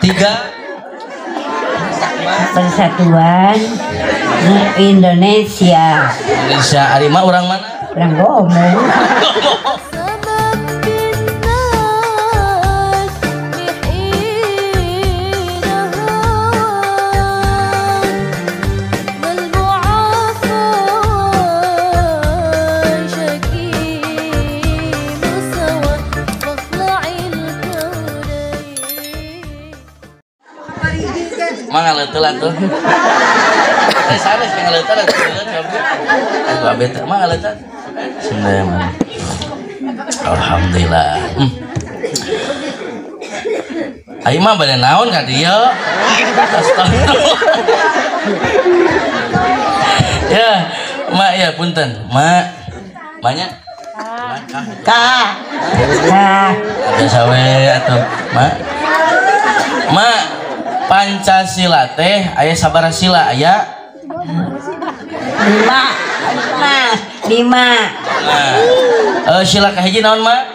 3 Persatuan Indonesia. Indonesia. Ari mah urang mana? Urang Gombong. Mang ngaleuteul atuh. Teh sanes ngaleuteul atuh. Aku abet mah ngaleuteul. Bismillahirrahmanirrahim. Alhamdulillah. Ayo mah bade naon ka dieu? Astagfirullah. Ya, mak ya punten. Mak. Banyak. Ka. Ka. Ada sawe atuh, Mak. Mak, Pancasila teh aya sabaraha sila aya? 5. 5. Nah, sila kahiji naon, Mak?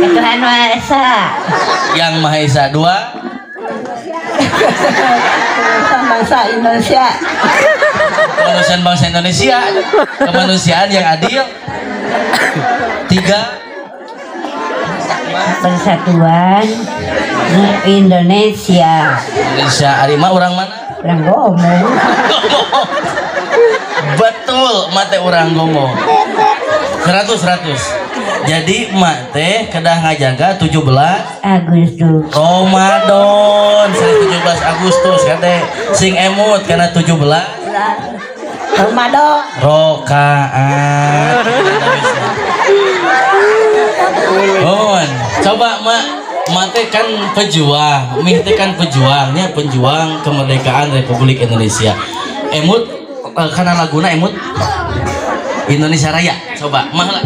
Tuhan Maha Esa. Yang Maha Esa. 2. Kemanusiaan bangsa Indonesia. Kemanusiaan bangsa Indonesia. Kemanusiaan yang adil. 3. Persatuan Indonesia. Indonesia. Ari mah urang mana? Urang Gombong. Betul, mak teh urang Gombong. 100. Jadi mak teh kedah ngajaga 17 Agustus. Ramadan 17 Agustus kate sing emut karena 17 Ramadan. Rokaat. Oh, coba mak, mak teh kan pejuang, mih teh kan pejuangnya, pejuang kemerdekaan Republik Indonesia. Emut karena laguna emut Indonesia Raya. Coba mak lah.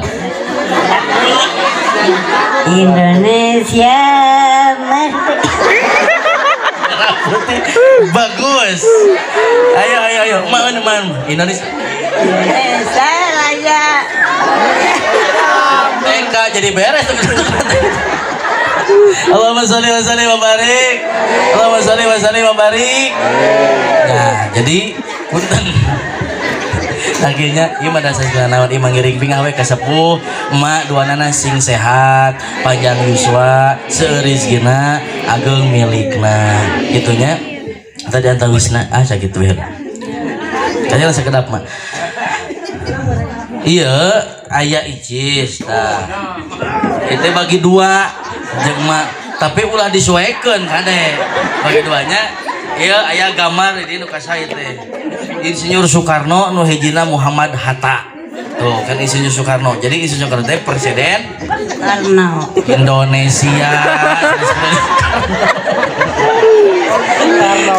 Indonesia merdeka. Putih. Bagus. Ayo ayo ayo. Mak mana Indonesia. Indonesia Raya. TK jadi beres. Allahumma sholli wa sallim wa barik. Allahumma sholli wa sallim wa barik. Nah, jadi punten. Akhirnya ieu mah dasar naon ieu mangiring pingah we ka sepuh, emak duanana sing sehat, panjang yuswa, seueur rezekina, ageng milikna. Kitu nya. Tadi antawisna ah sakitu we. Kanya sakedap mak. Iya, aya icis tah. Itu bagi dua jeung mak, tapi ulah disuekeun kade. Bagi duanya iya aya gambar di nu kasai teh. Insinyur Soekarno nu hijina Muhammad Hatta. Tuh kan Insinyur Soekarno. Jadi Insinyur Soekarno teh presiden Soekarno Indonesia.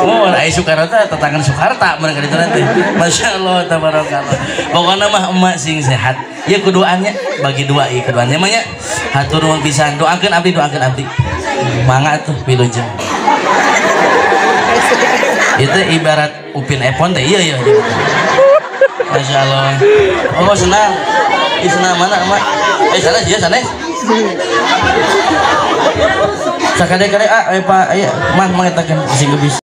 Oh, aya Soekarno teh tetangan Soekarta mereka itu nanti. Masya Allah, tabarakallah. Pokoknya mah emak sing sehat. Ya keduanya bagi dua ieu keduanya mah nya. Hatur nuhun pisan. Doakeun abdi, doakeun abdi. Mangga tuh wilujeng. Itu ibarat Upin Epon teh iya iya. Masya Allah. Oh senang. Ih senang mana emak? Eh sana iya sana. Sakade-kade ah Pak aya mah mangetakeun sing gebis.